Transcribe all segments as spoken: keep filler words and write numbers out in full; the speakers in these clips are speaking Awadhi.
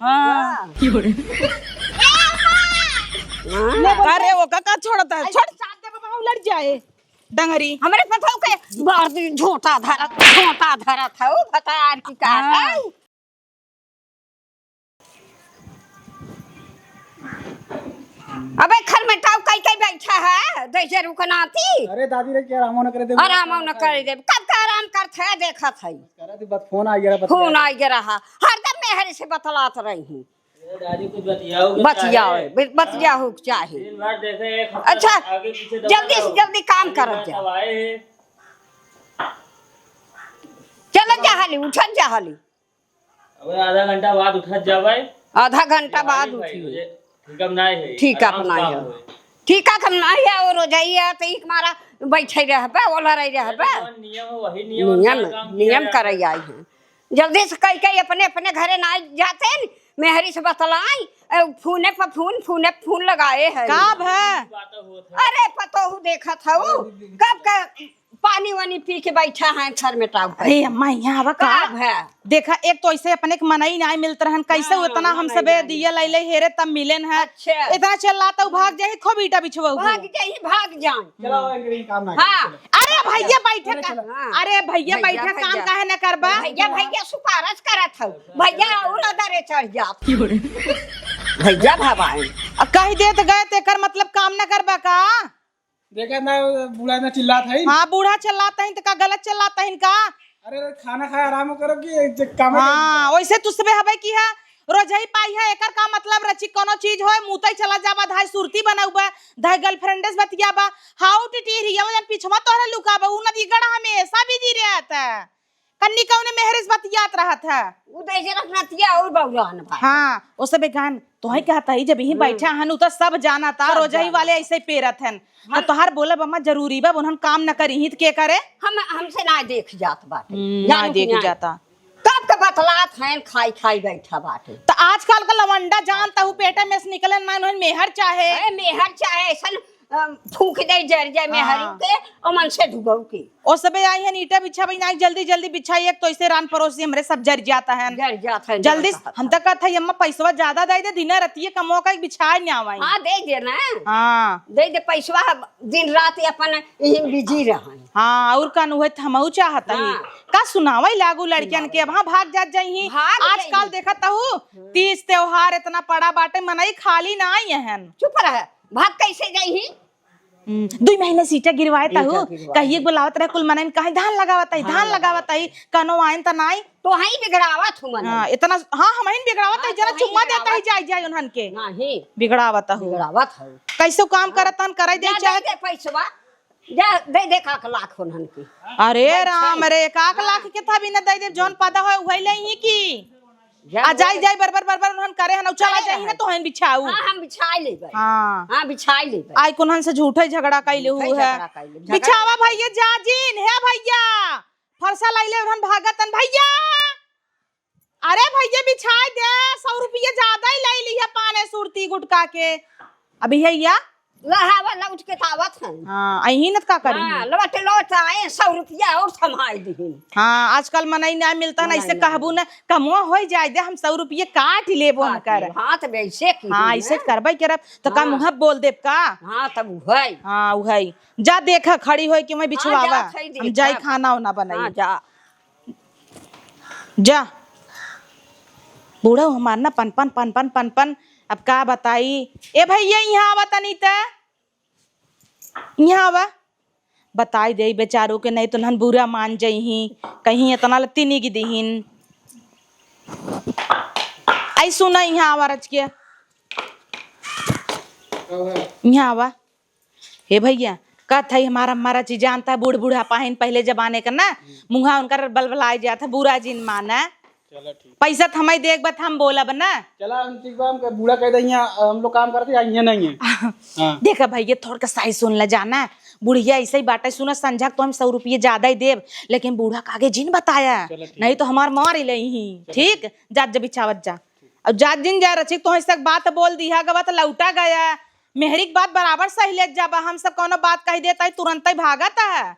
हाँ। हाँ। अरे, वो का, का छोड़ता है? छोड़। साथ दे बाबा, उलट जाए। डंगरी। हमरे पतोह के बार दिन झोंटा धरत, झोंटा धरत है, ओ भतार की का हाँ। है? अबे खरमेटाव कई कई बैठा है, जैसे रुकनाती। अरे दादी रे, क्या आराम न करे दे? आराम न करे दे। कब का आराम करत है, देखत है। करे दे, बस फोन आ गया, बस फोन आ गया रहा। हरदम मेहरी से बतलात रही हूँ। अरे दादी, कुछ बतियाओ के बतियाओ, चाहे? बि-, बतियाओ के चाहे। दिन भर देखे, एक हफ्ता अच्छा, आगे पीछे दबा जल्दी से रहो। जल्दी काम खाली करत बात जा। अब आए हैं। चलत जा हाली, उठत जा हाली। अबे आधा घंटा बाद उठत जा भाई। आधा घंटा बाद उठी। ठीक अब ना है, ठीक अब ना है। ठीक अब ना है, और हो जाइए तो एक मारा बैठे रहबे, ओला रही रहबे। नियम हो, वही नियम नियम, अनुसार काम किया नियम जाए। करे आई हैं। जल्दी से कई कई अपने, अपने घरे ना जाते न, मेहरी से बतलाई, ए, फोने पर फोन, फोने पर फोन लगाए है। का भा? अरे पतोहू देखत हऊ, कब का पानी वानी पी के बैठा है खरमेटाव पे। अरे अम्मा, यहाँ आवा का? का भा? देखा, एक तो ऐसे अपने के मनई नाय मिलत रहन, कैसे हाँ, उतना हम मनई सबे नाय दिया मिलत। लैले हेरे तब मिलेन है। अच्छा। इतना चिल्लाता हूँ, भाग जाही, खूब ईटा बिछवा हूँ। भाग जाही, भाग जाए। चलो, एक दिन काम ना हाँ। करो, चलो। अरे भैया बैठे चलो, का, चलो। हाँ। अरे भैया भैया, बैठे काम भैया। काहे न करबा? भैया, भैया सुपारस करत हौ। भैया और अदरे चढ़ जात। भैया भवाई। आ कह देत गए तेकर मतलब काम न करबा का? देखा ना, बूढ़ा ना चिल्लात है। हाँ, बूढ़ा चिल्लात है तो का गलत चिल्लात है का? अरे, अरे, खाना खाए आराम करो कि जे काम हाँ, वैसे तू सबे हबे की है, रोजही पाई है, एकर का मतलब रची कोनो चीज होय, मुतई चला जाबा, धाय सुरती बनउबे, धाय girlfriend से बतियाबा, हाउ टिटिहरी, अब जन पिछवा तोहरे लुकाबे, उ नदी गड़ा हमेशा बिजी रहत है। कन्नी कौने मेहरे से बतियात रहत है। उ तो ऐसे रखना तिया और बौरान भाई। हाँ, ओ सबे गान तोहई कहत हई, जब यहीं हम्म। बैठा हन, उ तो सब जानत, सब रोजही जानत। वाले ऐसे पेरत हन। तो हम तोहार बोलब अम्मा जरूरी बा, उन्हन काम न करी ही त के करे? हम, हमसे ना देख जात बाटे। हम्म, जानो ना कि देख ना? जाता। कब के बतलात हैं, खाई खाई बैठा बाटे। त आजकल का लवंडा जानता हूँ, पेटे में से निकले ना, उन्हन मेहर चाहे। अरे मेहर चाहे, ऐसन, अम, फूंक दे जर जाए मेहरी हाँ। के, और मन से ढुगऊ के। ओ सबे आई हन, ईटा बिछावे ना, जल्दी जल्दी बिछाई, एक तो ऐसे रान परोसी हमरे सब जर जाता है। जर जात है, जल्दी जर जात हम है। तक कहत है, "अम्मा, पैसवा ज्यादा दे दे, दिना रतिये कमवा का एक बिछाए ना आवाई।" हाँ, दे दे ना। हाँ। दे दे पैसवा, हम दिन रात अपन यहीं बिजी रहन। हाँ, और कान उहे त हमहू चाहत ही। हाँ। का सुनावे लागू लड़कियन के, सुनावे। अब हाँ भाग जात जाई ही। भाग आजकल जाई। देखत हूँ, हम्म। तीज त्योहार इतना पड़ा बाटे, मनई खाली ना आई हन। चुप रह, भाग कैसे जाई ही? हम्म, दुई महीने से ईटा गिरवाए ईटा तहु, गिरवाए। कहिए बोलावत रहे कुल मनइन, कहीं धान लगावत ही, धान धान लगावत लगावत ही, कनो आइन त नाई। तो हई बिगड़ावत हूँ मनइन। हाँ, इतना, हाँ, हमहिन बिगड़ावत हाँ, ही, जना तो हई चुम्मा देता ही बिगड़ावत। जाई, जाई उन्हन के। नहीं। बिगड़ावत हूँ। बिगड़ावत हूँ। कैसे काम हाँ। करत हन, कराई दे जा चाहे। दे दे पैसवा, जा दे दे एक आख लाख उन्हन के। अरे बैठ राम है। रे, एक आख हाँ। लाख के था भी न दे दे, जौन पदा होए उहे ले ही की। जब आ जाई, वो जाई, बरबर, बरबर उन्हन करे हन, चला करे जाई हन। ना, तो हन बिछाऊ। हाँ, हम बिछाई लेबै। हाँ। हाँ, बिछाई लेबै। आई कुन्हन से झूठे झगड़ा कैले झूठे हुए है। झगड़ा कैले। झगड़ा बिछावा भैया, जा जिन, हे भैया। फरसा लाइले उन्हन भागतन, भैया। अरे भैया, बिछाई दे, सौ रुपया ज्यादा ही ले ली है पाने सुरती गुटका के। अभी है या? लहावा लौट के त आवत हैं। हाँ, अही न त का करी हाँ, हैं? लौट लौट आए, सौ रुपया और थमाई दिहिन। हाँ, आजकल मनई ना मिलता ना, मनई ऐसे ना कहबू मिलता। ना, "कमवा होई जाए दे, हम सौ रुपये काट लेबो हम काट कर।" लेबो। हाँ, त वैसे की हाँ, होई ऐसे ना। करबे करब, त का हाँ। मुँह बोल देब का? हाँ, तब उहई। हाँ, उहई। जा देखा, खड़ी होई कि मैं हाँ, बिछवावा। जा, खई हम जाई देखा। खाना उना बनाई। हाँ, जा। जा। बूढ़ा हमार ना पनपन, पनपन, पनपन, अब का बताई? ए भैया, इहाँ आवा तनी त। इहाँ आवा। बताई देई बेचारू के, नहीं तो नहन बुरा मान जइहीं। कहीं इतना ल तिनिग दिहिन। आई सुना, इहाँ आवा रच के। का भा? इहाँ आवा। हे भैया, कहत है हमारा, हमारा चीज जानता है, बूढ़ बूढ़ा पाहिन पहले जमाने का ना, मुँहा उनकर बलबलाए जात है, बुरा जिन माना। चलो ठीक। पैसा त हमई देख बत हम बोलब ना। चला हम ठीक बा, हम बूढ़ा कह दे, यहाँ हम लोग काम करते, यहाँ नहीं है। हाँ। देखा भैया, थोड़ का सही सुन ले जाना, बुढ़िया ऐसे ही बाटे, सुना संझा क तो हम सौ रुपये ज्यादा ही देब, लेकिन बूढ़ा का आगे जिन बताया, चलो ठीक। नहीं तो हमार मार ही ले ही। चलो ठीक, जात जब बिछावत जा। अब जात जिन जा रचिक, तो ऐसा बात बोल दिया गवा तो लौटा गया। मेहरी के बात बराबर सही लेत जाबा, हम सब कौनो बात कह देता है, तुरंत ही भागत है।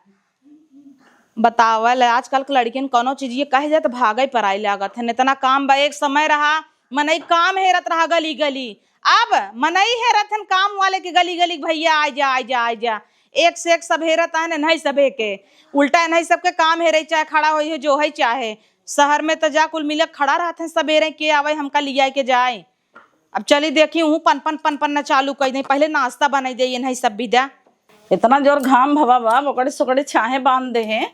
बतावल है, आजकल के लड़कियन कौनो चीज ये कह जाए तो भागे पराई लागत है। इतना काम बा, एक समय रहा, मनई काम हेरत रहा गली गली। अब मनई हेरत हन काम वाले के गली गली, "भैया, आ जा, आ जा, आ जा।" एक से एक सब हेरत हन, एनही सभे के। उल्टा एनही सबके काम हेरे चाहे खड़ा होई हो, जो है चाहे। शहर में तो जा कुल मिले खड़ा रहत हैं सबेरे, के आवे हमका लिया के जाए। अब चली देखी, हूँ पन पन पन पन न चालू कई दे, पहले नाश्ता बनाई दे, एनही सब विदा। इतना जोर घाम भवा बा, बोकड़ी सोकड़ी छाहे बांध दे है।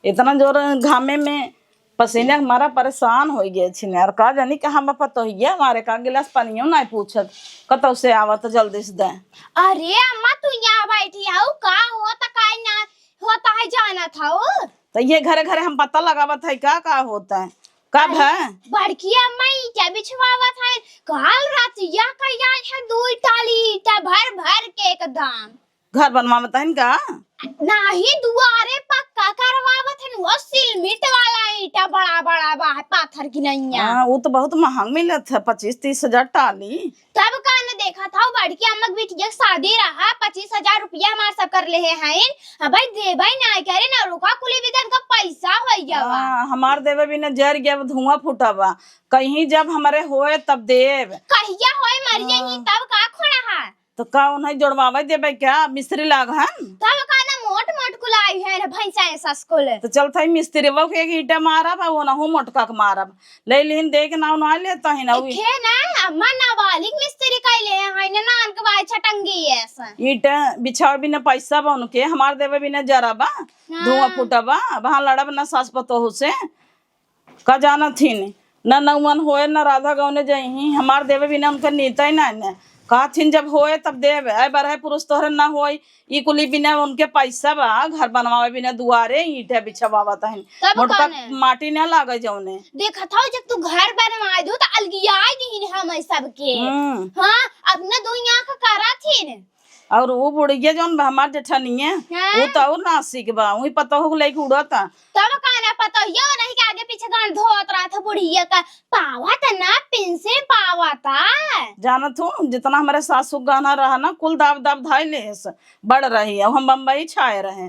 इतना जोर घामे में पसीने के मारा परेशान होइ गए छिन यार। का जानी कहाँ बा पतोहिया हमारे, का गिलास पनियो नाहीं पूछत, कतौ से आवत जल्दी से दे। अरे अम्मा, तू यहाँ बैठी हऊ, का होत का ना होत है जानत हऊ? तो ये घरे घरे हम पता लगावत है का, का होत है, कब अरे, है? बड़की अम्मा ईटा बिछवावत है, काल रात या का आई है दू टाली ईटा भर भर के एकदम। घर बनवावत हन का? नाही, दुआरे पक्का करवावत हन, वो सिलमिट वाला ईटा बड़ा बड़ा बा, पाथर की नैया। हाँ, वो तो बहुत महंग मिलत है, पच्चीस तीस हजार टाली। तब का न देखत हऊ, बड़की अम्मा के बिटिया के शादी रहा, पच्चीस हजार रुपया हमार सब कर लेहे हईन। अबे देबे ना करे ना, रुका कुली बिदन का पैसा होई गवा। हाँ, हमार देवे बिना जर गया, धुआं फूटा बा। कहीं जब हमरे होए तब देब। कहिया होए, मर जाई, हाँ। तब का खोड़ा है? तो का उन्हें जोड़वावे देबे क्या? मिस्त्री लाग हन? तब का ना मोट मोट कुलाई है ना भैंसा ऐसा स्कूल। तो चल थाई मिस्त्री बहू के एक ईंटा मारब, आ ओनहु मोटका के मारब। ले लिहिन दे के नाव ना लेता ही ना उ। देखे ना, अम्मा नाबालिग मिस्त्री कैले है ना, नान के बाई छटंगी ऐसा। ईंटा बिछावे बिना पैसा बा उनके, हमार देवे बिना जरा बा, हाँ। धुआं फूटा बा, अब हाँ लड़ब ना सास पतोहू से। का जानत हिन, न नौवन होए, न राधा गौने जइहीं, हमार देवे बिना उनकर नीतै नाहीं न। कहत हिन, "जब होए, तब देब, ऐ बरहे पुरुष तोहरे न होई।" ई कुली बिना उनके पैसा बा, घर बनवावे बिना दुआरे ईंटे बिछवावत हन। तब मोटका कौन है? माटी न लागे जौने। देखत हौ, जब तू घर बनवाए दू, त अलगियाए दीन हम सबके। हम्म। हाँ, अपना दुई आँख करत हिन। और उ बुढ़िया जौन बा हमार जेठनिया, हाँ। उ त और नासिक बा, उही पतोह के लेके उड़ता। तब का ना पतोहिया नहीं के आगे पीछे गान धोत रहत बुढ़िया का, पावत ना पेंशन पावत। जानत हूँ, जितना हमरे सासू गाना रहा ना, कुल दाब दाब धाई लेस, बड़ रही, अब हम बम्बई छाए रहे,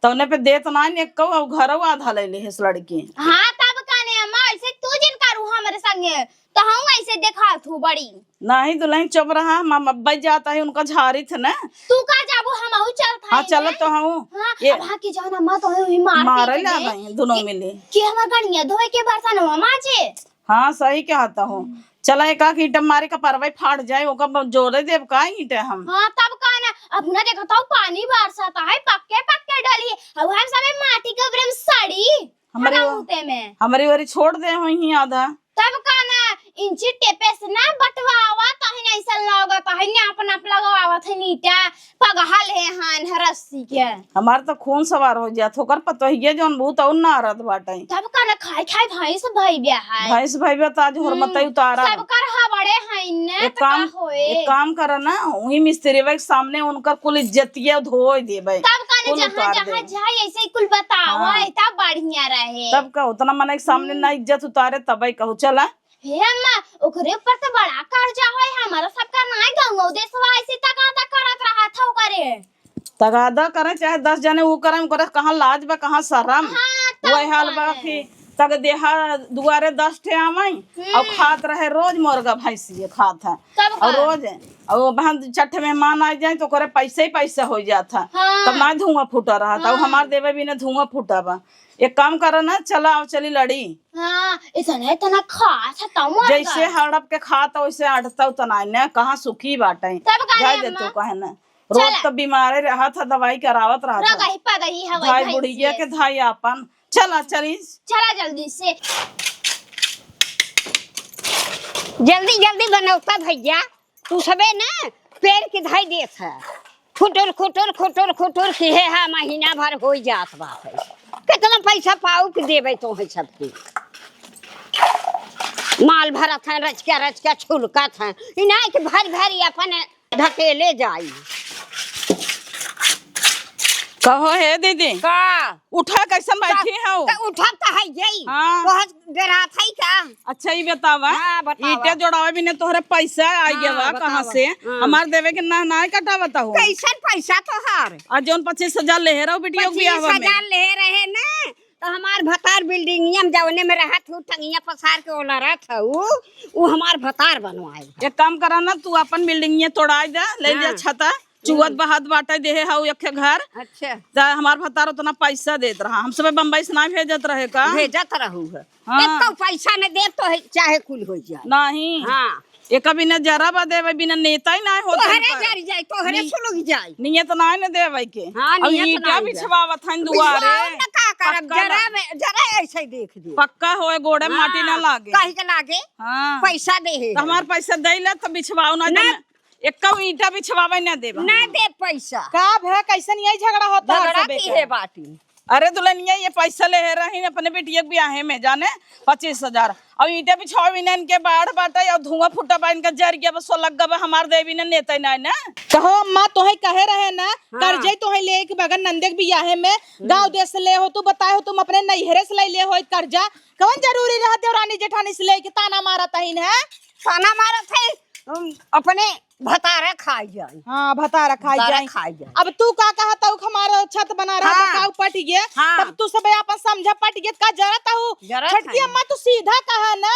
तौने पे देत नाहीं एक्को, अब घरौ आधा ले लेस लड़की। हाँ, तब का ने अम्मा, ऐसे तू जिन करू हमरे संगे, तो हम ऐसे देखात हूँ बड़ी। नहीं दुल्हन चुप रहा, हम अब्बा जाता है, उनका झारित है ना। तू का जाबू, हम आऊ चलत हाँ, है चलत ना। तो हूँ। हाँ, ये अब हाँ की जाना मत हो, ही मार मारे पीट ला दे। नहीं, दोनों कि, मिले। कि हमार गणिया धोए के बर्तन हो माजे। हाँ, सही कहत हूँ। चला एक आख ईंटा मारे का परवाई फाट जाए, ओका ब-, जोरे देब का ईंटे हम। हाँ, तब का ना, अब ना देखत हूँ पानी बरसत है, पक्के पक्के डली, अब हम सबे माटी के ऊपर में सड़ी, हमरे हटा वो-, मुते में। हमरे ओरी छोड़ दे हुई ही आधा। तब का ना, इंची टेपे से ना बटवावत हन, ऐसा लगत है, नाप नाप लगवावत हन ईंटा, पगहल है हन रस्सी के। हमार तो खून सवार हो जात, ओकर पतोहिए जौन भूत और नारद बाटे। तब का ना, खाए खाए भैंस भई बे है। भैंस भई बे तो आज हम्म, होरमतई उतारा। सबकर हबड़े है ने, एक तो काम, का होए? एक काम कर ना, वही मिस्त्रीवा के सामने उनकर कुल इज्जतिया धोए देबे। तब का ना, कुल जहाँ उतार जहाँ देबे। जाए ऐसे ही कुल बतावा, हाँ। तब बढ़िया रहे। तब का उतना मने के सामने हम्म। ना इज्जत उतारे, तबे कहू चला। हे अम्मा, ओकरे ऊपर तो बड़ा कर्जा होय, हमारा सबका नाई गाँव देशवा ऐसे तगादा करत रहा था ओकरे। तगादा करे चाहे दस जने ऊ करे, ओकरे कहाँ लाज बा, कहाँ शरम। हाँ, तब वही हाल बा का है। कि तग देहा दुआरे दस ठे आवई, हम्म। और खात रहे रोज मुर्गा भैंसिए खात है। तब और का? रोज, और वहाँ चट्ठ मेहमान आ जाए तो ओकरे पैसे ही पैसे हो जात है। हाँ। तब ना धुआं फूटा रहा था, हाँ। हमार देवे बिना धुआं फूटा बा। एक काम करा ना, चला आओ, चली लड़ी। हाँ, इतना, इतना खास है, तब मर जैसे गए। हड़प के खात, वैसे अटता उतना है ना, कहाँ सुखी बाटे। तब का जाए रे दे अम्मा? तो कहे ना। रोज चला। तो बीमारे रहत है, दवाई करावत रहत है। रगही पगही हवाई धाई भैंस बुढ़िया से। के धाई आपन। चला, चली। चला जल्दी से। जल्दी, जल्दी बनौता भैया। तू सबे ना पेड़ के धाई देत है, खुटुर, खुटुर, खुटुर, खुटुर किहे है, महीना भर होइ जात बात है। कितना पैसा पाऊ के देबे तोहे सबके? माल भरत है, रचका, रचका छुलकत है। इनाय के भर, भर अपन ढकेले जाई। कहो हे दीदी, का? उठा, कैसन बैठी हऊ? त उठा त है यही। हाँ। तोहर डरात है का? अच्छा, ई बतावा, हाँ, बतावा। ईंटे जोड़ावे बिना तोहरे पैसा आ हाँ, गया बा, कहाँ बतावा। से? हाँ। हमार देवे के ना, ना कटावत हो। कैसन पैसा तोहार? आ जौन पच्चीस हजार लेहे रहो बिटिया के बियाह में। पच्चीस हजार लेहे रहे ना, तो हमार भतार बिल्डिंगिया में जौने में रहत हूँ, टंगिया पसार के ओला रहत हूँ, उ हमार भतार बनवाए। एक काम करा ना, तू अपन बिल्डिंगिया तोड़ाई दे, ले जा हाँ। छता, चुअत बहत बाटे देहे हऊ एक घर। अच्छा। त हमार भतार उतना पैसा देत रहा, हम सब बम्बई से ना भेजत रहे का? भेजत रहू है। हाँ। एको पैसा न दे तो है, चाहे कुल हो जाए। नहीं। हाँ। एक बिना जरा बा देवे, बिना नेता ही ना होत तोहरे उनकर। जर जाए, तोहरे नि-, सुलग जाए। नियत ना न देवे के। हाँ, अब नियत ईंटा ना जाए। बिछवावत हन दुआरे। बिछवाओ न का करब, पक्का जरा ना। में, जरा ऐसे ही देख दे। पक्का होए, गोड़े हाँ, माटी ना लागे। काहे के लागे? हाँ। पैसा दे है। तो हमार पैसा दे ले तो बिछवाओ ना, ना। जब एक्का ईंटा बिछवावे ना देब। ना दे पैसा। का भे, कैसन यही झगड़ा होता है झगड़ा सब की बेटा? है बाटी? अरे दुल्हनिया, ये पैसा लेहे रही अपने बिटिया के बियाहे में, जाने, पच्चीस हजार। अब ईंटे बिछावे इन्हन के बाढ़ बाटे और धुआं फूटा बा, इनका जर गया, बस लग गवा, हमार देवी ने नेता ना ना। कहो अम्मा, तोहे कहे रहे ना, हाँ। कर्जे तोहे ले के बगन नंदे के बियाहे में, हम्म। गाँव देश से ले हो तू, बताए हो तुम अपने नैहरे से ले ले हो कर्जा, कौन जरूरी रहा देवरानी जेठानी से ले के ताना मारत हईन है? ताना मारत है, हम अपने भतारा खाई जाई। हाँ, भतारा खाई भतारा जाई। खाई जाई। अब तू का कहत हऊ कि हमार छत बना रहा, हाँ। बताऊ पट गए। हाँ। तब तू सब आपन समझा पट गए, का जरत हऊ? जरत छोटकी है। अम्मा, तू सीधा कहा ना,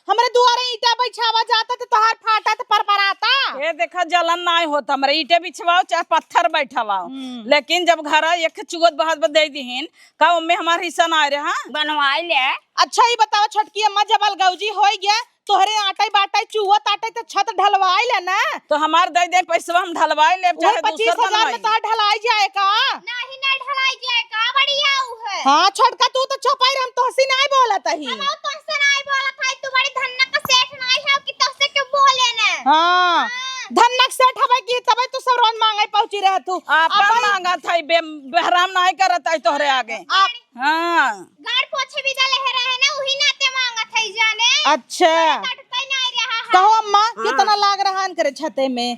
हमरे दुआरे ईंटा बिछावा जाता तो तोहार फाटा तो परपराता। ये देखा, जलन नाय होत, हमरे ईंटे बिछवाओ चाहे पत्थर बैठवाओ, हम्म। लेकिन जब घर एक चुअत बहत बा दे दिहिन, का ओमे हमार हिस्सा ना रहा? बनवाई ले। अच्छा, ई बतावा छोटकी अम्मा, जब अलगौजी होई गया, तोहरे आटे बाटे चुअत आटे तो छत ढलवाई ले ना। तो हमार दे दे पैसवा, हम ढलवाई लेब, उहे चाहे पच्चीस हजार में तोहार ढलाई जाए का? नहीं, नहीं ढलाई जाए का, बढ़िया उ है। हाँ, छोटका तू तो चुपाई रह, हम तोहसे नहीं बोलत ही। हम तोहसे नहीं बोलत है, तू बड़ी धन्नक सेठ नहीं है कि तोहसे क्यों बोले ने। हाँ, हाँ। धन्नक सेठ हवे कि तबे तू सब रोज मांगे पहुंची रह तू। आपन अपन मांगत है, बे-, बेहराम नहीं करत है तोहरे आगे। आप हाँ। गाड़ पोछे भी डाले है रहे ना, उही नाते मांगत है जाने। अच्छा। तोरे कटते नहीं रहा है। कहो अम्मा, हाँ। कितना लाग रहा इनकरे छते में?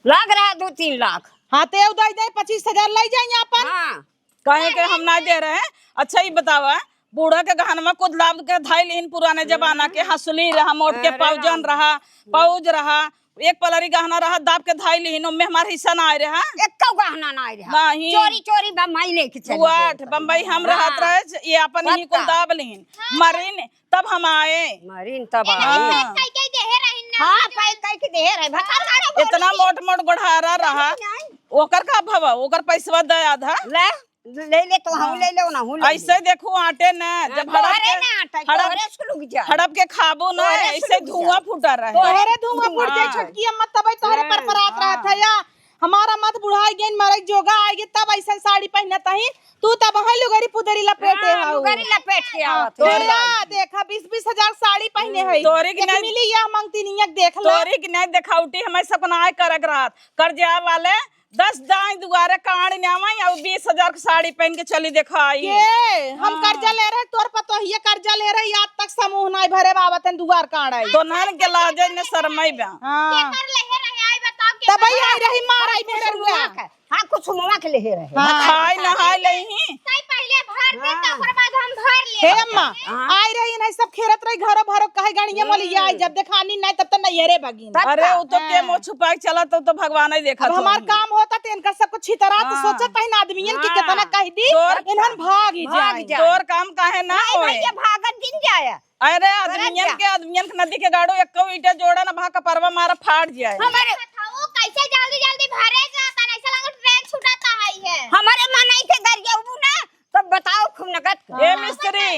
लाग रहा दो तीन लाख। हाँ, ते उदाई दे, पच्चीस हजार लाई जाए अपन। हाँ। कहे के हम ना दे रहे। अच्छा, ई बतावा, बूढ़ा के गहनवा कुल दाब के धाई लिहिन पुराने जमाना के, हम्म। हंसुली रहा, मोट के अरे पाउजन राम। रहा, पाउज रहा, एक पलरी गहना रहा, दाब के धाई लिहिन, ओमे हमार हिस्सा ना आए रहा। एक्को गहना ना आए रहा। नहीं। चोरी चोरी बम्बई लेके चली गई। बम्बई हम हाँ। रहत रहे, ये अपन ही कुल पक्का। दाब लिहिन। हाँ। मरीन तब हम आए। मरीन तब ए, आए। हाँ। पैक कई के देहे रही ना। हाँ, पैक कई के देहे रहे। भतार मारो इतना बोली। मोट मोट गोढ़ारा रहा। नहीं। ओकर का भवा, ओकर पैसवा दे आधा। ले। ले ले तो हम हाँ। ले ले ना, हूँ ले ले। ऐसे देखू आटे ना, हाँ, जब हड़प तोहरे के, ना आटे, हड़प, तोहरे से लुक जा। हड़प के खाबू ना, तोहरे से ऐसे लुक जा। धुआं फूटा रहे। तोहरे धुआं फूट जाए, हाँ। छोटकी अम्मा, तबे तोहरे हाँ। परपरात रहत है या। हमारा मत बुढ़ाई गेन, मरे जोगा आएगी, तब ऐसन साड़ी पहनत ही। तू तब है लुगरी पुदरी लपेटे हाँ, हऊ। लुगरी लपेट के हाँ, आवत है। तोहरा देखा, बीस बीस हजार साड़ी पहने हम्म। है। तोरे के एक नहीं, मिली या मंगतिनिया के देख ला। तोरे के नहीं देखावटी, हमें सपना आए करक रहत। कर्जा वाले दस दाई दुआरे कांड न्यावई और बीस हजार के साड़ी पहन के चली देखाई। के? हम हाँ। कर्जा ले रहे, तोर पतोहिए कर्जा ले रहे, आज तक समूह नाई भरे बाबतन दुआर कांड आई। दोनहन के लाजे ने शरमाई बा। हाँ। केकर लेहे रहे, आई बताओ, केकर तब आई रहे? आई रही मार आई कुछ मेरे मुआ रुआ। के, हाँ, कुछ मुआ के लेहे रहे। हाँ। खाई नहाई लेही। तई पहले भर दे, हाँ। तो ओकर बाद हम भर ले। हे अम्मा, हाँ। आई रही नहीं सब खेरत रही घरो भरो, कहे गाड़िया हम्म। मोलिया आई, जब देखानी नहीं तब तो नहीं है रे बगी। पक्का। अरे, उ तो के हाँ। मुँह छुपाई चला, तो, तो भगवान ही देखत अब हमार होई। काम होता तो इनका सब कुछ छितरा तो हाँ। सोचत है ना आदमियन के हाँ। कितना कह दी, तोर इन्हन भाग ही भाग जाए। जाए। तोर काम काहे ना नहीं होए? भैया, भागत दिन जाए। अरे, करत आदमियन जा। के, आदमियन के नदी के गाड़ो, एक्को ईंटा जोड़ा ना, भा कपरवा मारा फाट जाए। हमारे वो कैसे जल्दी जल्दी भरे जाता, ऐसा लगा ट्रेन छुटाता है ये। हमारे मनई के गरिया उबू ना, तब बताओ खूब नगद। ए मिस्त्री,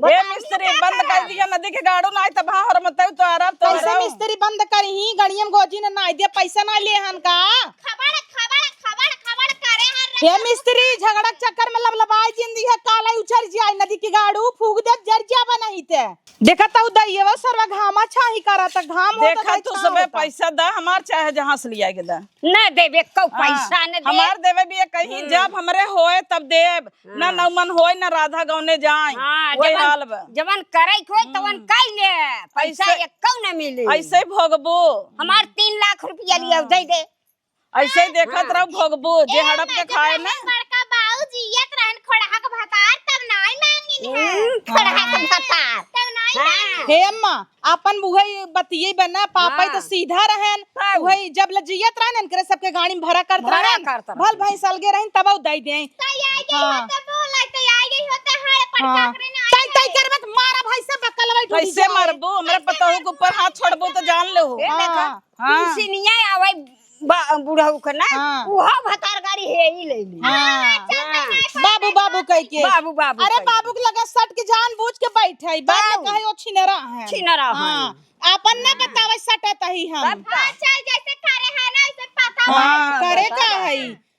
ए मिस्त्री, बंद कर दिया नदी के गाड़ू, नाई तब हाँ, और मत तो आराम तो कैसे रहो। मिस्त्री बंद करी ही? गड़ियम गोजी ने नाई दिया, पैसा ना ले हन का? खबड़, खबड़, खबड़, खबड़ करे हर हे रहे। मिस्त्री, झगड़ा के चक्कर में लबलबाई जिंदी है, काला उछर जाए नदी के गाड़ू, फूक दे, जर जाबा नहीं ते। देखा तो दैयवा सरवा घामा छाही करत, घाम होता देखा तो तू का सबे होता? पैसा दा, हमार चाहे जहाँ से लिया के दा। ना देबे, कौ हाँ, पैसा न दे। हमार देवे भी कहीं हम्म। जब हमरे होए तब देब, ना हाँ। नौमन होए, ना राधा गौने जाए, हाँ, वही जवन, हाल बा। जवन करे के होए, तवन हम्म। कई ले, पैसा ऐसे, एक्कौ न मिले। ऐसे भोगबो। हमार तीन लाख रुपया लिया, हाँ। दे दे। ऐसे ही देखत हाँ। रहो भोगबो, जे ए, हड़प के मैं खाए जब ना। बड़का बाऊ जियत रहन खोड़हा के भतार, तब नाई मांगिन है। हम्म, खोड़हा के हाँ। भतार। तब नाई हाँ। मांगिन। हे अम्मा, आपन उहई बतिये बना, पापा ही तो हाँ। सीधा रहन, तब। उहई जब ले जियत रहन, इनकरे सबके गाड़ी में भरा करत भरा रहन, करत रहन। भल भैंस अलगे रहन, तब उ दई दें। त आई गई हाँ। होते बोला, त आई गई होते हड़प हाँ। तई, तई करबे त मारा भाई से बकलवा टूटी कैसे जाए। मारबू? हमरे पतोहू के ऊपर हाथ छोड़बू त जान लेहू। ए, देखा, हाँ। हाँ। पिलसिनिया आवे बा-, बुढ़ऊ के ना, हाँ। उहो भतार गाड़ी हे ही ले ली। हाँ। हाँ। बाबू, बाबू कह के। बाबू, बाबू अरे कह के। बाबू के लगे सट के जानबूझ के बैठे, बाद में बाबू। कहे, "ओ छिनरा है।" छिनरा है। हाँ। आपन ना बतावे सटत ही हम। तब का? हाँ, चल, जैसे करे है ना, वैसे पता हाँ, है। करे का है?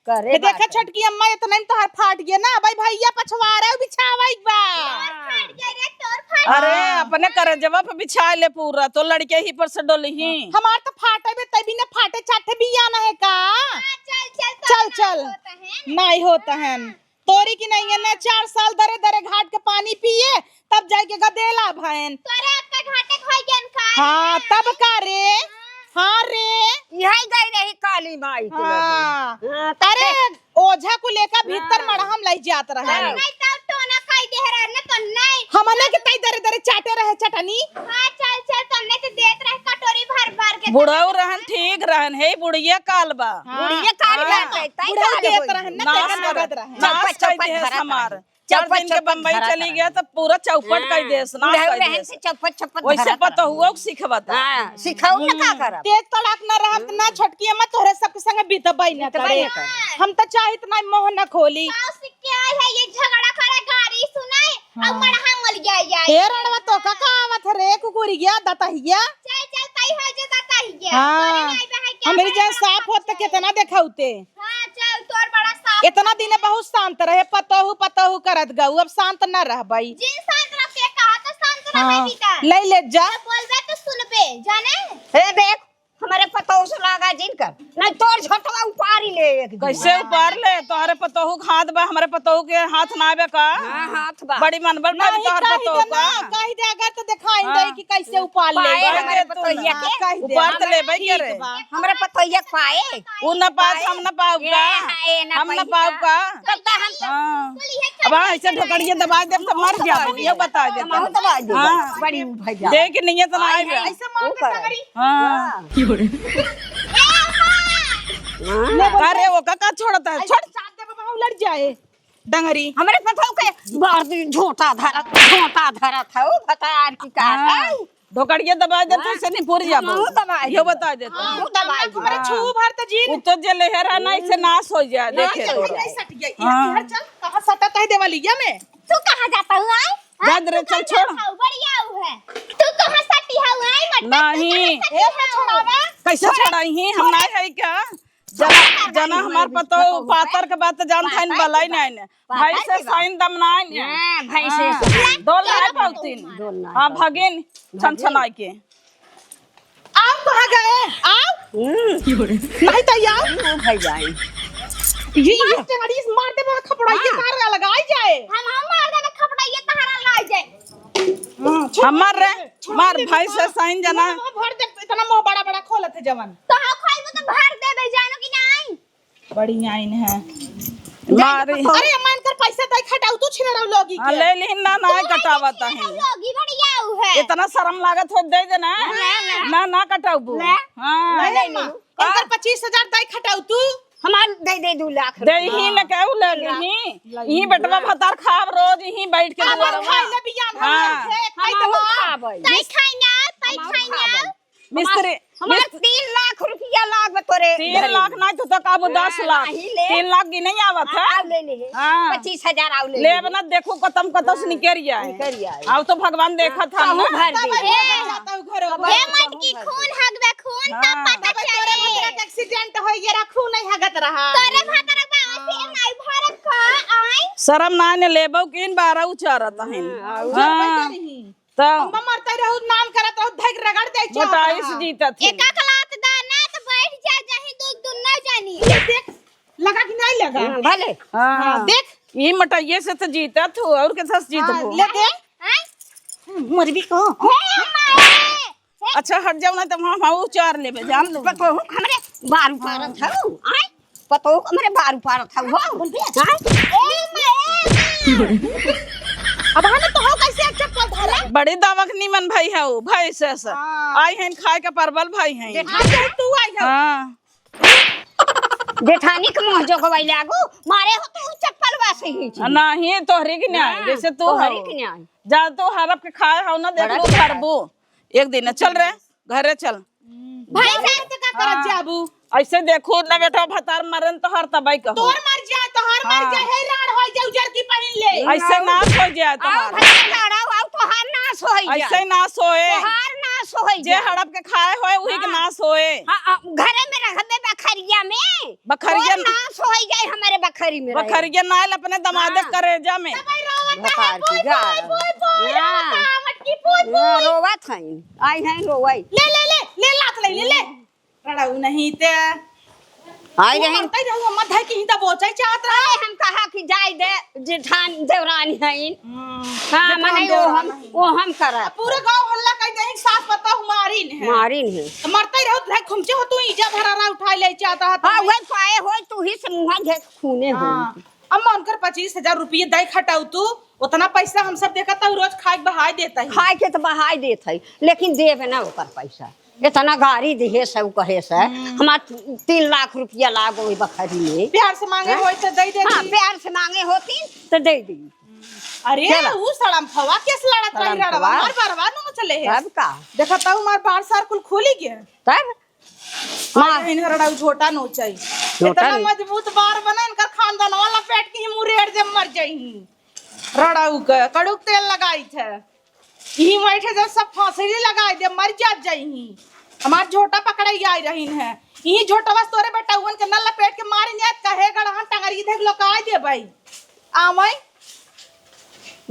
करे ये देखा बात है। छोटकी अम्मा, इतना में तोहार फाट गया ना, भाई भैया पछवारे बिछावे के बा। तोर फाट गया रे, तोर फाट अरे, गया। अपने करे जवा पे बिछा ले पूरा, तो लड़के ही पर से डोली ही। हमार तो फाटे बे, तभी ना फाटे चाटे बिया ना है का? हाँ, चल, चल, चल, चल, चल। होता है। नहीं होता है। तोरी की नहीं है ना, चार साल दरे दरे घाट के पानी पिए, तब जाके गदेला भयन। तोरे अक्का घाटे के होई गन का? हाँ, तब का रे? हाँ। हाँ रे। यही गई रही काली माई के लगे। हाँ। हाँ, तब अरे, ओझा को लेकर भीतर हाँ। मड़हम लई जात रहे। हाँ। नहीं तो टोना खाई दे रहे न तो नहीं। हमने के तई दरे दरे चाटे रहे चटनी। हाँ, चल, चल, तन्ने तो देत रहे कटोरी भर भर के। बुढ़ऊ रहन ठीक रहन, हे बुढ़िया काल बा। हाँ। बुढ़िया काल हाँ। बा, तई बुढ़ऊ काल देत होई। रहन न, नाश तेरा कर, नगद रहे। नाश चौपट, कर चौपट देस धरत हमार। रहे। चार चौपट, दिन के चौपट बम्बई धरत चली रहे। गया तो पूरा चौपट हाँ। कर देस, नाश बुढ़ऊ कर रहन देस। से चौपट, चौपट वैसे धरत रहे। पतहुआ के सिखवत है। हाँ, सिखाऊ न का हम्म। करब? तेज तड़ाक न रहब त ना छोटकी अम्मा तोहरे सबके संगे बितबई न बितबई करे। न करे। हम त चाहित ना मोह न खोली। सास के आई है ये झगड़ा करे, गारी सुनाए, हाँ। अब मड़हा मल गया, गया। ए रणवा तो का, का आवत रे कुकुरिया दतहिया? चल, चल, तई हो जे दतहिया। हाँ। तोरे नाई बहाई क्या हमरी बहाई जान बहाई साफ होत त बहाई। केतना देखाउते। हाँ, चल, तोर बड़ा साफ इतना होत दिन है। बहुत शांत रहे, पतोहू, पतोहू करत गऊ, अब शांत न रहबई। जिन शांत रह के कहा त शांत हाँ। रहबई का। ले ले जा। जब बोलबे त सुनबे, जाने? हे देख, हमरे पतोहू से लागा जिन कर, नहीं तोर झोटवा उपारी ले एक दिन। कैसे उपार ले? तोहरे पतोहू के हाथ बा, हमरे पतोहू के हाथ ना बे का? हाँ, हाथ बा। बड़ी मनबल बा नहीं, तोहर कह दे पतोहू ना, का? कह दे अगर तो दिखाई हाँ। दे कि कैसे उपार ले। पाए हमरे पतोहिया हाँ, के। कह दे। उपार तो लेबे ठीक करे। बा। हमरे पतोहिया के पाए। उ ना पाए, पाए। हम ना पाउब ये का? हाँ, ये ना हम ना पाई पाउब का? का? तब तो हम तो हाँ। अब हाँ, ऐसे ढोकड़िया दबा देब तो मर जाबो, ये बता देते। हम दबा देब। हाँ। बड़ी भैया। देख के नियत ना हाँ, आइबे। ऐसे मार के हाँ। टंगरी। हाँ। हाँ। अरे वो का, का छोड़ता है? छोड़। चाप दे बाबा, उलट जाए। डंगरी। हमरे पतोहू के बार दिन झोंटा धरत, झोंटा धरत है, ओ भतार की का हाँ। है? ढोकड़िया दबाइ दे तो हाँ। इसे निपुर जाबो। हमहू दबाइ यो देबो। बताइ देते हैं। हमहू दबाइ देबो। हमरे छू भर त जीन। उ तो जे लेहे रहा ना, इसे नाश होइ जाए, नाश देखे होइ तो। जाए। सट गई। हाँ। इधर चल, कहाँ सटा तह देवलिया में? तू कहाँ जाता हुआ है? हाँ, जा रे, तू चल, कहाँ छोड़। जाता हूँ? बढ़िया हूँ है। तू कहाँ सटी है हुआ है? मटका तू नहीं। कहाँ सटी ए, है? छोड़ावा। कैसे छोड़ा? छोड़ाई ही? हम छोड़ा। ना है क्या? जना, जना हमार पतोह पातर के बात जानत हइन, बलाई नाइन। भाई से साइन दम नाइन। हाँ, भाई से हाँ। साइन। डोल नाइ पाउतीन। डोल नाइ हाँ, पाउतीन। भगिन, छन छनाइ के। आओ, कहाँ गए? आओ। हम्म। नहीं तो आओ। हम्म, भाई जाए। ये, ये टेंगड़ी से मार दे, वहाँ खपड़ाई के हाँ। तार लगाई जाए। हम, हम मार देबे खपड़ाई के तार लगाई जाए। हाँ, छोड़ हमार दे, रे, छोड़ मार दे, भाई से साइन जना। मुँह भर दे, इतना मुँह बड़ा बड़ा खोलत है जवन। तो हाँ, खोलबो तो भर देबे, जानो कि नहीं? बड़ी आइन है। मारी। अरे अम्मा, इनकर पैसा तय खटाऊ, तू छिनरऊ लोगी हाँ, के। ले लिहिन ना, ना तू कटावत है। लोगी बढ़िया है। इतना शर्म लागत हो, दे देना। ना, ना। ना, ना कटाऊ। ले। हाँ। ले ले अम्मा, इनकर पच्चीस हजार तय खटाऊ तू। हमार दे दे दू लाख दे ही रुपया। न कहू लगे ही। लगे ही ही। बेटवा भतार खाब रोज ही बैठ के हम दुआर खाई में। ले बियान हाँ। हम से, हम तय खाबै। तय खाई ना, तय हम खाई ना। खाबै। मिस्त्री, हमार मिस्त्री। तीन लाख रुपया लाग तोरे तीन घरे लाख में। नाहीं, तू तो काबू हाँ, दस लाख। नहीं ले। तीन लाख की नहीं आवत है। हाँ, ले ले। हाँ। पच्चीस हजार आउ ले ले। ले अब ना देखू कतम कतस हाँ। निकल जाए। निकल जाए। अब तो भगवान देखत हम कहूँ ना। भर दे। तब भर जाता हूँ घरों में। हे मटकी खून हगबे खून, तब हाँ। पता तब तोरे चले। भतरा के accident होई गया, खून नहीं हगत रहा। तोरे भतरा बाबा से हाँ। नहीं भरत का आई। शरम ना ने लेबो किन बारह उचारत हन। हाँ, हाँ। उचारत हन। तो अम्मा मरते रहू, नाम करत रहू, धैक रगड़ दे, चाप मोटाई से रहा। जीतत ही। एक एक लात दा ना, तो बैठ जा, जहीं दू, दू ना जानी। ये देख, लगा कि नहीं लगा? हाँ, भले। हाँ। हाँ, देख। ई मोटाइये से तो जीतत हो, और कैसे से जीतबो? हाँ, ले दे। हाँ? मरबी को। हे अम्मा, हे। अच्छा, हट जाओ ना, तो हम, हम उचार लेबे, जान लो। पतोहू हमरे बारू पारत हऊ, आय? पतोहू हमरे बारू पारत हऊ, हो? बोल बे। हाँ? ए, माँ, ए, माँ। अब हमें तो हो कैसे चप्पल धरे? बड़ी दवक नीमन भाई है वो, भाई से, से। हाँ। आई हैं खाए के परवल भाई हैं। जेठानी तू आई हो। हाँ। जेठानी के मुँह जो गवाई लागू, मारे हो तू चप्पल पास ही छी। नहीं, तोहरी के न्याय, हाँ, जैसे तू तोहरी हो। के न्याय। जा तू हड़प के खाए हो ना, देख हड़प लो के खाए। करबू। एक दिन चल रे, घरे चल। भाई साहब, तो का करत हाँ। जाबू? ऐसे देखो ना बेटा, भतार मरन तोहर तबाही कहो। तोर मर जाए, तोहर मर हाँ। जाए, हे राड़ हो जाए, उजर की पहिन ले। ऐसे नाश हो जाए आओ तोहार। भैया, राड़ आओ, आओ, तोहार नाश हो जाए। ऐसे नाश होए। तोहार नाश हो जे जाए। हड़प के खाए होए, वही के हाँ। नाश होए। हाँ, हाँ, घरे में रखबे बखरिया में। बखरिया तोर न- नाश हो जाए, हमारे बखरी में रहे। बखरिया नाल अपने दमादे हाँ। करेजा में। तब आई रोवत है, भतार की बोई, जा। बोई, बोई, बोई, हाँ। रोवत है, मटकी, बोई, हाँ, बोई। रोवत है। आई है रोवई। ले, ले, ले, ले, लात ले, ले, ले। रड़ऊ नहीं ते। आई तू रही। मरते रहू, मत है कि हिंदा बोचै चाहत रहा। अरे, हम कहा कि जाए दे, जेठान देवरानी हईन। हम्म, हाँ, जेठान मने वो देवरानी हम, हईन। वो हम करत अब पूरा है। गाँव हल्ला कर दे, सास पतोह मारिन है। मारिन है। तो मरते रहू, तो खुमचे हो तू, इजा भरारा उठा ले चाहता है हाँ, तुम्हें। वही पाए हो, तू ही से मुँह घेत खूने हो। हाँ। अम्मा, उनकर पच्चीस हजार रुपये दे खटाऊ तू, उतना पैसा हम सब देखत हऊ, रोज खाए के बहाय देत ही। खाए के तो बहाय देत ही, लेकिन देबे ना ओकर पैसा। इतना गारी दिहे से, उ कहे से, हम्म। हमार तीन लाख रुपया लागो ओई बखरी में। प्यार से मांगे हैं? होई तो दे देती। हाँ, प्यार से मांगे होती तो दे दी। अरे, चला। उ सड़म्फवा केस लड़त रही सड़म्फवा। रड़वा, हमार बरवा नोच ले है। तब का? देखत हऊ, हमार बार सार कुल खुली गया। तब? मार। मार। इनकर रड़ाऊ झोटा नोचाई। झोटा इतना नहीं। मजबूत बार बना, इनकर खानदानवा लपेट के ही मुरेर जब मर जाई। रड़ाऊ के कड़ुक तेल लगाई थे। यही बैठे जब सब फांसरी लगाई दे, मर जात जाई। हमार झोटा पकड़ाई आई रही है। यही झोटवा से तोरे बेटउवन के न लपेट के मारी नियत कहे गड़हन टंगरी देख लो का दे भाई। आवई।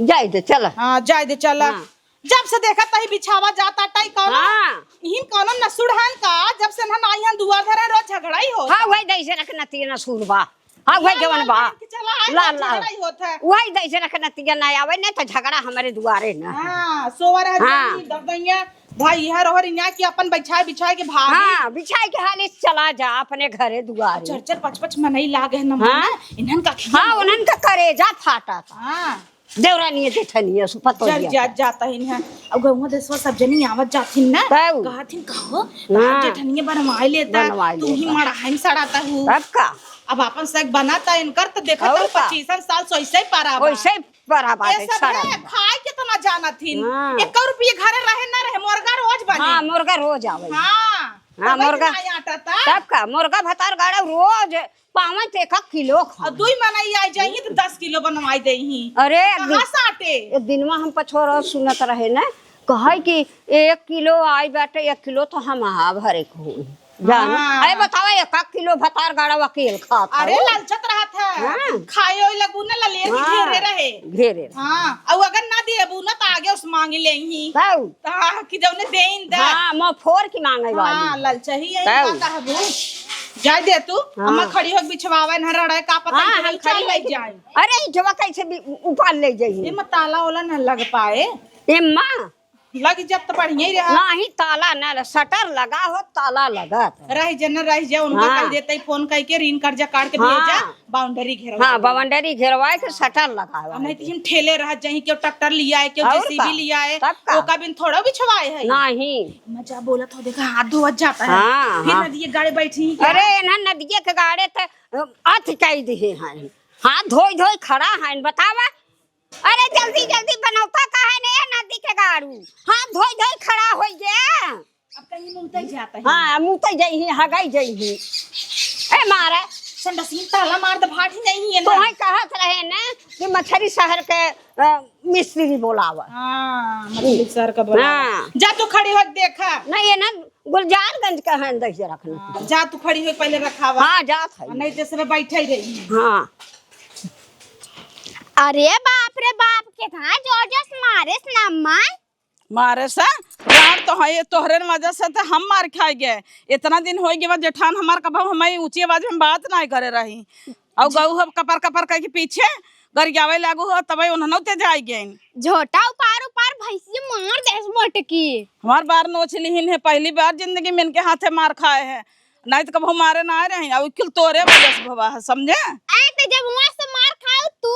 जाए दे, चला। हाँ, जाए दे, चला। हाँ। जब से देखा तही बिछावा जाता टाई कौनो, हाँ। इहिन कौनो नसुड़हन का, जब से इन्हन आई हन दुआर धरे रोज झगड़ा ही होता। हाँ, वही जैसे रख नतिया नसुड़ बा। हाँ, वही लाल जवन लाल बा। पहन के चला है, लाल रोज लाल। झगड़ा ही होता है। वही जैसे रख नतिया ना आवे, नहीं तो झगड़ा हमारे दुआरे ना। हाँ, सोवर है हाँ। जनी, दरदैया, भाई, यह रहो रिन्या कि अपन बिछाए, बिछाए के भाभी। हाँ, बिछाए के हाली से चला जा अपने घरे दुआरे। चार चार पाँच पाँच मनई लाग है न हाँ। मन, इन्हन का खिया हाँ, नहीं। उन्हन का करेजा फाटा था। हाँ। देवरानी है, जेठनिया, सु पतो जर लिया जात था। जाता है इन्हें। अब गौवा देसवा सब जनी आवत जाथिन ना, तब। कहथिन, "कहो, हाँ। जेठनिया बनवाए लेता, बनवाए तू ही लेता। मड़ाहन सड़ाता हूँ।" तब का? अब आपन सग बनाता इनकर, तो देखा और तो का? पच्चीसन साल सोइसे ही पारा बा। वैसे ही पारा बा, ये सब सड़ा है, बा। खाए कितना जानत हिन। हाँ। एको रुपये घरे रहे ना रहे, मुर्गा रोज बने। हाँ, मुर्गा रोज आवे। हाँ, हाँ, तबे मुर्गा। के नाई आटा ता। तब का, मुर्गा भतार गाड़ा रोज पावे तो एक किलो खा। और दुई मनई आई जाइए तो दस किलो बनवाई देही। अरे, एक कहाँ दिन, साटे? एक दिनवा हम पछोर सुनत रहे ना, कहे कि एक किलो आई बाटे, एक किलो तो हम आ भरे को होई। जानो। हाँ। अरे बतावा, एक किलो भतार गाड़ा अकेल खात अरे हऊ। लालचत रहत है। हाँ। खाए ओए लगू ना ललेर की हाँ। घेरे रहे। घेरे रहे। हाँ, और अगर ना देबू ना तो आगे उस मांग लेही। तब। हाँ, कि जौने देइन दे। हाँ, मुँह फोर की मांगे वाली। हाँ, ललचही यही तब। बात है बू। जाए दे तू, हाँ। अम्मा खड़ी हो बिछवावे न रड़े का पता हाँ, नहीं हम चल खड़ी ले हो। जाए। अरे, इठवा कैसे भी उ-, उपाल ले जाई? एमा ताला ओला न लग पाए। एमा? लग जब तो बढ़िया ही रहा। नाही, ताला ना ल-, शटर लगा हो, ताला लगा था। रह जे न रह जे, उनका हाँ। कह देते ही फोन करके ऋण कर्जा काट के हाँ। भेजा। बाउंड्री घेरवा हाँ, दे। बाउंड्री घेरवाए के शटर लगावा आ, नहीं तो दे। हम ठेले रह जाई, केहू ट्रैक्टर लियाए, केहू और जेसीबी का? लियाए, तब का? ओका बिन थोड़ा बिछवाए है। नहीं। मजा बोलत हो, देखा हाथ धोवत जाता है। हाँ, फिर हाँ। नदिये गाड़े बैठी क्या? अरे, इन्हन नदिये के गाड़े त, अ, अथि कई दिहे हैं। हाथ धोई धोई खड़ा हैं, बतावा। अरे, जल्दी जल्दी बनौता काहे ने, नदी के गाड़ू? हाथ धोई धोई खड़ा होई गे। अब कहीं मुतई जाता है। हाँ, मुतई जइही, हगई जइही। ए मारे। संडसिन ताला मार दे, भाटी नहीं है ना। तोहे कहत रहे ना कि मछरी शहर के, अ, मिस्त्री बोलावा। हाँ, मछरी शहर का बोलावा। हाँ। जा तू खड़ी हो देखा। नहीं, ये ना गुलजारगंज का है, दहिया रखना। हाँ, जा तू खड़ी हो पहले रखावा। हाँ, जात है। नहीं तो सब बैठे ही रही। हाँ। अरे बाप रे बाप, कितना जोर जोर से मारे ना अम्मा। मारे से, यार, तो है, ये तोहरे वजह से तो हम मार खाए गए। इतना दिन हो गया जेठान हमार, कब हम ऊंची आवाज में बात नहीं करे रही। और गऊ हम कपर कपर करके पीछे गरियावे लागू हो, तबे उन्हनों ते जाए गए। झोटा उपार उपार भैंसिया मार देस मोटकी। हमार बार नोच लिहिन है, पहली बार जिंदगी में इनके हाथे मार खाए हैं। नहीं तो कबहू मारे ना आए रही, अब कुल तोरे वजह से भवा है, समझे? ए, तो जब वहाँ से मार खाऊ तू,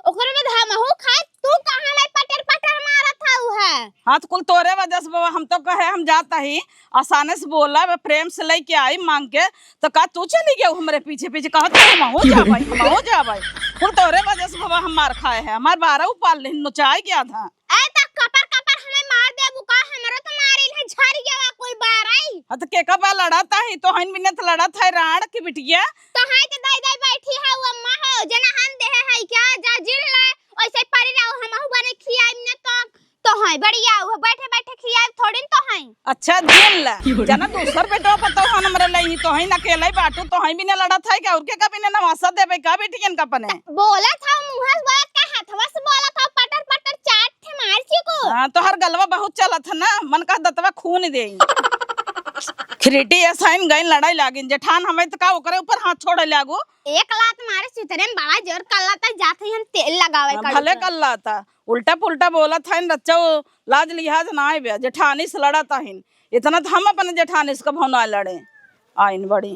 ओकरे बाद हमहू खाए, तू कहाँ ले पटर पटर मारत हऊ है? हाँ, तो कुल तोरे वजह से भवा, हम तो कहे हम जाता ही, आसाने से बोला, अब प्रेम से लेके आई मांग के, तो का तू चली गई हमरे पीछे पीछे, कहा तो हमहू जाबाई, हमहू जाबाई। कुल तोरे वजह से बाबा हम मार खाए हैं, हमार बारह उपाल लेहिन, नोचाई गया था। ए, त कपर कपर हमें मार देबू का? हमरो तो मारिल है, झर गया कुल बारह। हाँ, तो के का बा लड़त है? तो हइन बिने तो लड़त है, राड़ की बिटिया। तो है तो दाई दाई बैठी है, वो अम्मा हो, जना हम देहे है क्या? जा जिन ले, ओइसे परी रहो, हमहू बने खियाई न तो। तो है बढ़िया, वो बैठे बैठे खियाई थोड़ी न तो है। अच्छा, जिन ले। जना दूसर बेटवा पतोह हन हमरे लई, तो है न अकेले बाटू, तो है बिने लड़त है क्या? और के का बिने नवासा देबे का बेटियन का अपने? बोलत हौ, मुँह से बोलत का, हथवा से बोलत हौ, पटर पटर चार ठे मार चुको। हाँ, तोहर गलवा बहुत चलत है ना, मन का दतवा खून दे। खिरीटी ऐसा इन गई लड़ाई लागिन, जेठान हमें तो का ओकरे ऊपर हाथ छोड़े लागू। एक लात मारे चितरे में बड़ा जोर कल्ला था, जात ही हम तेल लगावे हाँ, का भले ऊपर। कल्ला था, उल्टा पुल्टा बोलत है, रच्चा लाज लिहाज ना आए बे, जेठानी से लड़त आहिन। इतना तो हम अपने जेठानी से कभो ना लड़े। आइन बड़ी।